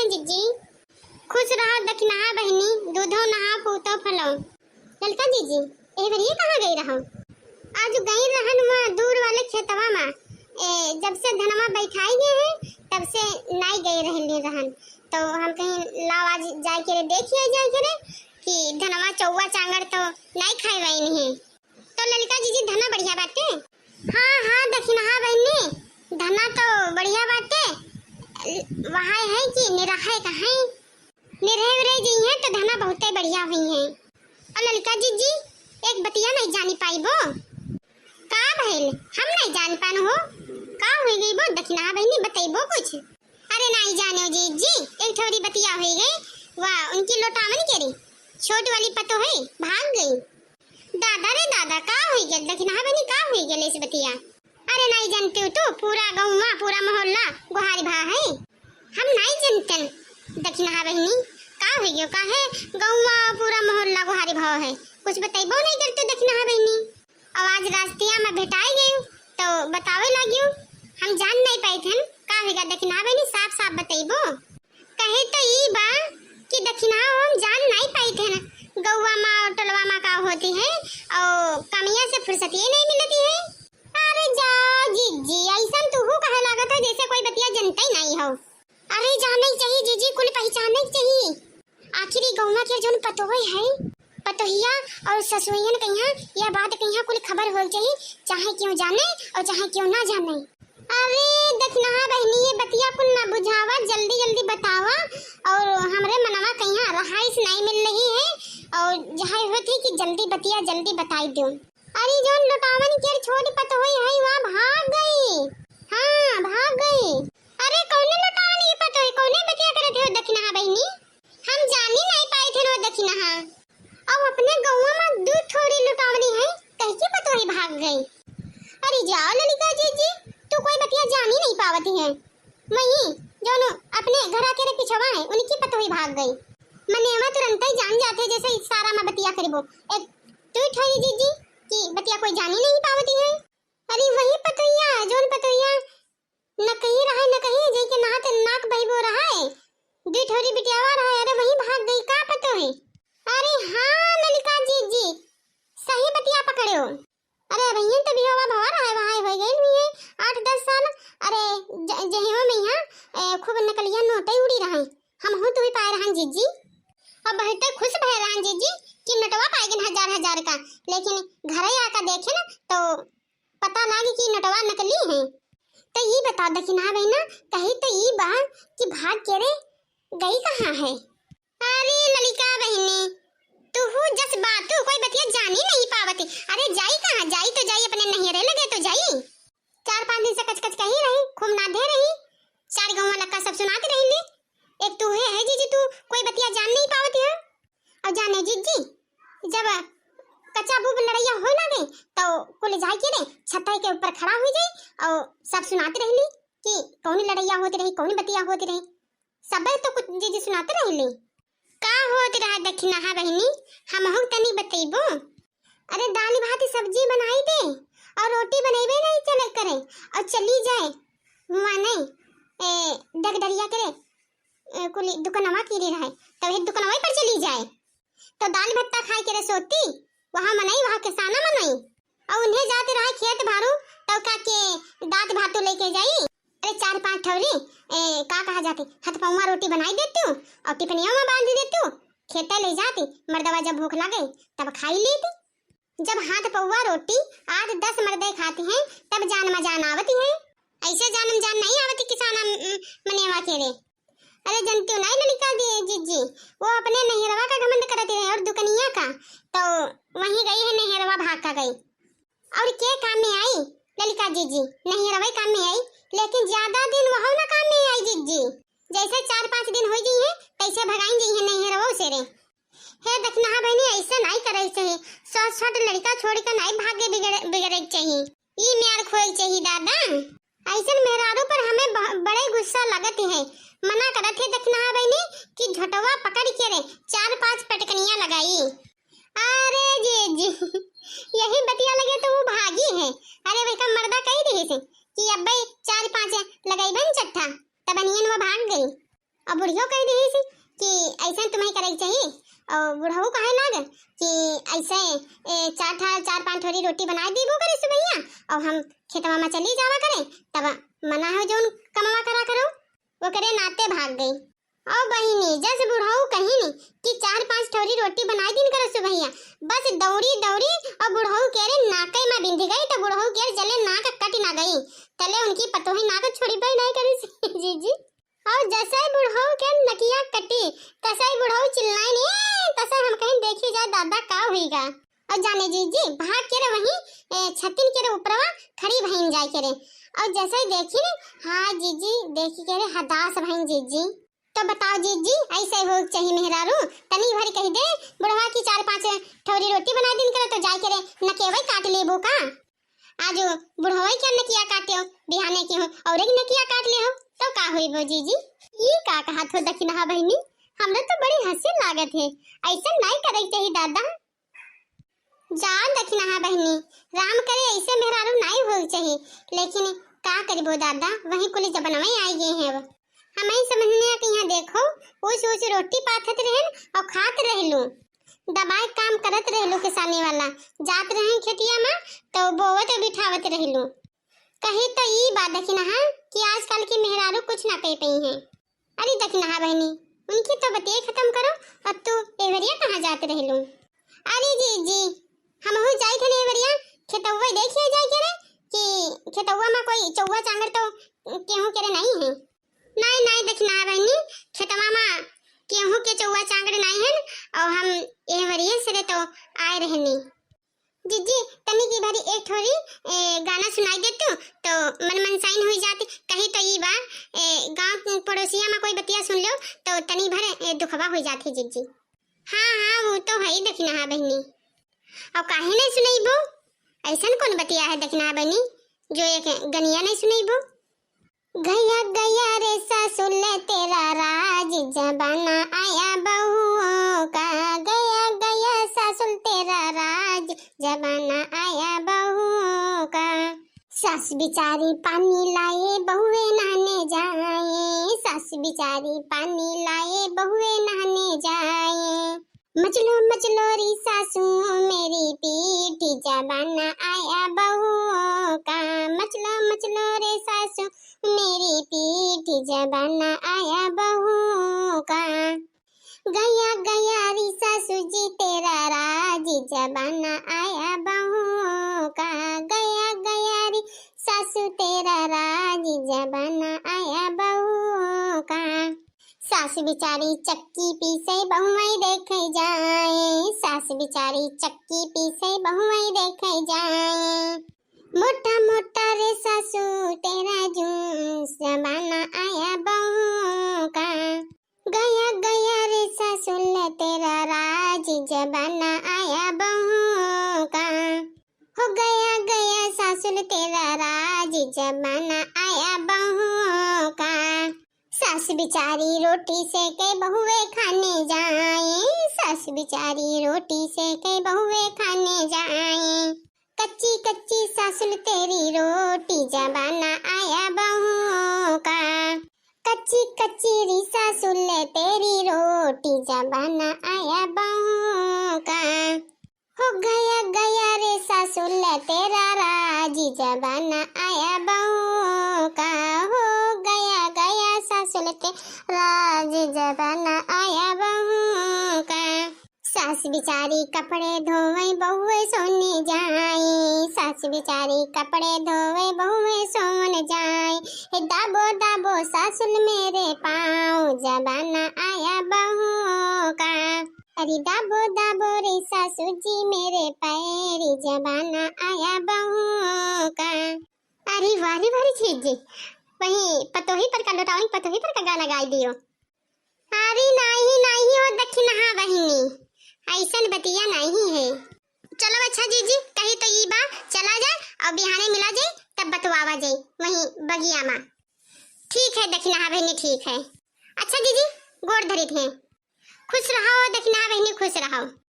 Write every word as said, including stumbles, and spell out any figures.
जीजी, खुश रहो दखिनहा बहिनी, दूधो नहाओ पूतो फलो। ललका जीजी, एह बेर ये कहाँ गई रहो? आज गई रहन वहाँ दूर वाले खेतवा मा। ए, जब से धनवा बैठाई गए हैं, तब से नाई गई रहली रहन। तो हम कहीं लाओ आज जाए के रे, देखिए जाए के रे कि धनवा चौवा चांगड़ तो नाई खाए वाइन है। तो ललका जीजी, धना बढ़िया बाटे? हाँ, हाँ, दखिनहा बहिनी, धना तो बढ़िया बाटे। वहाँ है कि निरहे कहाँ, निरहे उरहे जइहे तो धना बहुते बढ़िया हुई है। और ललका जीजी, एक बतिया नहीं जानी पाइबो। का भइल? हम नहीं जान पान हो। का हुई गई बो दखिनहा बहिनी, बतइबो कुछ? अरे नाई जाने जीजी, एक ठौरी बतिया हुई गई, वाह, उनकी लोटावन के री, छोट वाली पतो है, भाग गई। दादा रे दादा, का हुई गल दखिनहा बहिनी, का हुई गल इस बतिया? अरे नाई जानती हो तू, पूरा गौवा, पूरा मोहल्ला गुहारी भा है। हम नाई जानतन दखिनहा बहिनी, का हुई गयो, काहे गौवा पूरा मोहल्ला गुहारी भाव है, कुछ बतइबो नहीं करते दखिनहा बहिनी। अब आज रास्तिया में भेटाई गई तो बतावे लागियो, हम जान नहीं पाई थे का हुई गा दखिनहा बहिनी, साफ साफ बतइबो। कहे तो ई बा कि दखिनहा हम जान नहीं पाई थे ना, गौवा मा और टोलवा मा का होती है और कमिया से फुर्सत ये नहीं मिलती है। अरे जा जीजी, ऐसन तुहू कहे लागत हो जैसे कोई बतिया जनते ही नहीं हो। अरे जाने ही चाहिए जीजी, कुल पहचाने ही चाहिए। आखिर ई गौवा के जोन पतोह है, पतोहिया और ससुइयन कहिया यह बात कहिया कुल खबर होल चाहिए, चाहे क्यों जाने और चाहे क्यों ना जाने। अरे दखिनहा बहिनी, ये बतिया कुल ना बुझावा, जल्दी जल्दी बतावा। और हमरे मनवा कहिया रहाइश नहीं मिल रही है और जहाँ होती कि जल्दी बतिया जल्दी बताई दो। अरे जोन लोटावन के छोटी पतोही है वहाँ भाग गई। हाँ भाग गई। अरे कौने लोटावन के पतोही, कौने बतिया करत हो दखिनहा बहिनी? हम जानी नहीं पाई थे रो दखिनहा। अब अपने गौवा में दू ठोरी लुटावनी है, कह के पतोही भाग गई। अरे जाओ ललिका जीजी, तू कोई बतिया जानी नहीं पावती है। वही जोन अपने घरा के रे पिछवा है, उनकी पतोही भाग गई। मनेवा तुरंत ही जान जाते जैसे इशारा में बतिया करिबो। एक तू ठोरी जीजी की बतिया कोई जानी नहीं पावती है। अरे वही पतोहिया, जोन पतोहिया न कहीं रहे, न कहीं जाइके नहाते नाक बहिबो रहे। दू ठोरी बिटियावा रहे, अरे वही भाग गई का पतोही? अरे हाँ ललिका जीजी, सही बतिया पकड़े हो। अरे भैया तो बिहावा भवा रहे, वहाँ हो गई भी है आठ दस साल। अरे ज-, जहियो में यहाँ, ए, खूब नकलिया नोटे उड़ी रहे, हम हूँ तू ही पाए रहन जीजी। अब बहुत खुश भय रहन जीजी कि नोटवा पाए गए हजार हजार का, लेकिन घरे आका देखे ना तो पता लागे कि नोटवा नकली है। तो ई बताओ दखिनहा बहिना, कही तो ई बा कि भाग के रे गई कहाँ है? अरे ललिका बहिनी, तुहू जस बातू कोई बतिया जानी नहीं पावती। अरे जाई कहाँ? जाई तो जाई अपने नैहरे लगे तो जाई। चार पाँच दिन से कच कच कही रही, खूब नाधे रही, चार गौवा लक्का सब सुनाती रही ले। एक तू है, है जीजी, तू कोई बतिया जान नहीं पावती है। और जाने जीजी, जब कच्चा बूब लड़ैया हो लागे तो कुल जाए के रे छतई के ऊपर खड़ा हो जाई और सब सुनाती रही ले कि कौनी लड़ैया होती रही, कौनी बतिया होती रही। सब तो कुछ जीजी सुनाते रही ले। का होत रहा दखिनहा बहिनी, हमहू तनी बतइबो? अरे दाल भात सब्जी बनाई दे और रोटी बनइबे नहीं चले करे और चली जाए हुआ नहीं, ए, डगडरिया करे, ए, कुली दुकनवा की रहे, तब हे दुकनवा पर चली जाए। तो दाल भत्ता खाए के रे सोती, वहाँ मनई, वहाँ किसाना मनई। और उन्हें जाते रहे खेत भारू, तो का के दात भातू लेके जाई। अरे चार पांच ठौरी, ए, का कहा जाते, हथपौवा रोटी बनाई देतू और टिफनिया में बांध देतू, खेते ले जाती, मर्दवा जब भूख लागे तब खाई लेती। जब हाथ पौवा रोटी आठ दस मर्दे खाते हैं, तब जान में जान आवती है। ऐसे जान में जान नहीं आवती किसाना, म, मनेवा के रे। अरे जनती नहीं ललिका दी जीजी, वो अपने नैहरवा का घमंड करती रहे और दुकनिया का, तो वहीं गई है नैहरवा भाग का गई। और के काम में आई ललिका जीजी? नैहरवा काम में आई, लेकिन ज्यादा दिन वह ना काम में आई जीजी। जैसे चार पांच दिन हो गई है, तैसे भगाई गई है नैहरवा से रे। हे दखिनहा बहिनी, ऐसे नहीं करे चाहिए। छोट छोट लड़का छोड़ के नहीं भागे बिगड़े, बिगड़े के चाहिए। ई म्यार खोए के चाहिए दादा। ऐसन मेहरारू पर हमें ब-, बड़े गुस्सा लगत है। मना करत है दखिनहा बहिनी कि झोटवा पकड़ के रे चार पांच पटकनिया लगाई। अरे जीजी, यही बतिया लगे तो वो भागी है। अरे वही का मर्दा कही रही से कि अब्बे चार पांच लगाई बन चट्ठा, तब अनियन वो भाग गई। अब बुढ़ियो कह दिहिस कि अइसन तुम्हें करे के चाहिए। और बुढ़ऊ कहे लाग कि अइसे, ए, चार ठा, चार पाँच ठोरी रोटी बनाइ दीबो करे सुबहिया, और हम खेतवा मा चली जावा करे, तब मना हो जौन कमवा करा करो। ओकरे नाते भाग गई। और बहिनी, जस बुढ़ऊ कहिन कि चार पाँच ठोरी रोटी बनाइ दिन करो सुबहिया, बस दौड़ी दौड़ी और बुढ़ऊ केरे नाके मा बिंध गई, तो बुढ़ऊ केरे जले नाक कटि ना गई, तले उनकी पतोही नाक छोड़िबे नहीं करी जीजी। और जसै बुढ़ऊ के नकिया कटी, तसै बुढ़ऊ चिल्लाइन, "ए, तसै हम कहिन देखी जाए दादा का हुइगा।" और जाने जीजी, भाग केरे वहीं, ए, छतिन केरे ऊपरवा खड़ी भइन जाए केरे। और जसै देखिन, हाँ जीजी, देखि केरे हदास भइन जीजी। तो बताओ जीजी, अइसे होइ के चाहिए मेहरारू? तनी भर कहि दे बुढ़वा कि चार पाँच ठौरी रोटी बनाइ दिन करो, तो जाए केरे नकेवै काट लेबो का? आज बुढ़वै के नकिया काट्यो, बिहाने केहू और एक नकिया काट लेहो, तो का होइबो जीजी? ई का कहत हो दखिनहा बहिनी? हमरा तो बड़ी हँसी लागत है, अइसन नाहीं करे के चाही दादा। जा दखिनहा बहिनी, राम करे अइसे मेहरारू नाहीं होइ के चाही, लेकिन का करिबो दादा, वही कुल जबनवै आइ गए हैं अब। हमही समझने के यहाँ देखो, ऊँच ऊँच रोटी पाथत रहेन और खात रहलू। दबाए काम करत रहलू किसानी वाला, जात रहेन खेतिया मा तो बोवत बिठावत रहलू। कही तो ई बात दखिनहा कि आजकल की मेहरारू कुछ ना कइ पइहैं। अरे दखिनहा बहिनी, उनकी तो बतिये खतम करो, अब तू एहवरिया कहाँ जात रहलू? अरे जीजी, हमहू जाइत हन एहवरिया, खेतउवै देखि जाए केरे कि खेतउवा मा कोई चौवा चांगर तो केहू केरे नाहीं है। नाहीं, नाहीं दखिनहा बहिनी, खेतवा मा केहू के चौवा चांगर नाहीं है, और हम एहवरिये सिरे तो आए रहनी। जीजी, तनी की भरी एक ठोरी, ए, गाना सुनाइ देतू, तो मन मनसाइन हुइ जाती। कही तो ई बा, ए, गाँव पड़ोसिया मा कोई बतिया सुन लो, तो तनी भर, ए, दुखवा हुइ जाती जीजी। हाँ, हाँ, वो तो है ही दखिनहा बहिनी। और काहे नहीं सुनइबो? अइसन कौन बतिया है दखिनहा बहिनी, जो एक गनिया नहीं सुनइबो? गया गया रे सासुल तेरा राज, जमाना आया बहुओं का। गया गया सासुल तेरा राज, जमाना आया बहुओं का। सास बिचारी पानी लाए, बहुए नहाने जाए। सास बिचारी पानी लाए, बहुए नहाने जाए। मचलो मचलो री सासू मेरी पीठ, जमाना आया बहुओं का। मचलो मचलो रे सासू मेरी पीठ, जमाना आया बहुओं का। गया गया री सासू जी तेरा राज, जमाना आया बहुओं का। गया गया री सासू तेरा राज, जमाना आया बहुओं का। सास बिचारी चक्की पीसे बहुवई देखे जाए, सास बिचारी चक्की पीसे बहुवई देखे जाए। मोटा मोटा रे सासू तेरा जूस, जमाना आया बहुओं का। गया गया रे सासुल तेरा राज, जमाना आया बहुओं का। हो गया गया सासुल तेरा राज, जमाना आया बहुओं का। सास बिचारी रोटी सेके बहुए खाने जाए, सास बिचारी रोटी सेके बहुए खाने जाए। कच्ची कच्ची सासुल तेरी रोटी, जमाना आया बहुओं का। कच्ची कच्ची री सासुल तेरी रोटी, जमाना आया बहुओं का। हो गया गया रे सासुल तेरा राज, जमाना आया बहुओं का। हो गया गया सासुल तेरा राज, जमाना आया बहुओं का। सास बिचारी कपड़े धोवे बहुए सोने जाए, सास बिचारी कपड़े धोवे बहुए सोने जाए। हे दाबो दाबो सासुल मेरे पाँव, जमाना आया बहुओं का। अरे दाबो दाबो रे सासू जी मेरे पैर, जमाना आया बहुओं का। अरे वाह रे वाह रे जीजी, वहीं पतोही पर का लौटावई, पतोही पर का गाना गाइ दियो। अरे नाहीं नाहीं हो दखिनहा बहिनी, अइसन बतिया नाहीं है। चलो अच्छा जीजी, कही तो ई बा, चला जाए और बिहाने मिला जाए, तब बतवावा जाए वहीं बगिया मा। ठीक है दखिनहा बहिनी, ठीक है। अच्छा जीजी, गोड़ धरित हैं। खुश रहो दखिनहा बहिनी, खुश रहो।